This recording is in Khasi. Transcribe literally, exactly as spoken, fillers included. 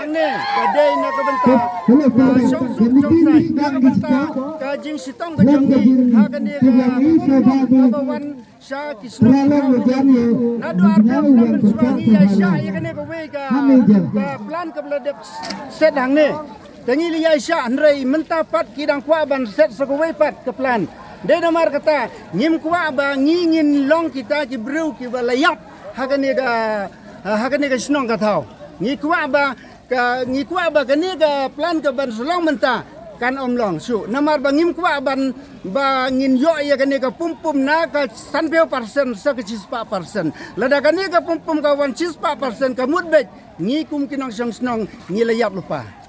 Hangne ka dei na ka bynta ka shong suk shong sai, na ka bynta ka jingshitom ka jong ngi ha kane ka kum ka ba wan sha ki shnong. Naduh arphew snem mynshuwa ngi ïa shah ïa kane kawei ka plan kaba la dep set hangne. Te ngi la ïa shah hynrei mynta pat ki dang kwah ban set sa kawei pat ka plan. Dei namar kata ngim kwah ba ngi ngin long kita ki briew kiba la ïap ha kane ka, ha kane ka shnong ka thaw. Ngi kwah ba ka, ngi kwah ba kane ka plan ka ban sa long mynta kan ym long shuh. Namar ba ngim kwah ban ba ngin ïoh ïa kane ka pum pum na ka sanphew percent sa ka shispah percent. Lada kane ka pum pum ka wan shispah percent ka mut beit, ngi kum ki nongshong shnong ngi la ïap lypa.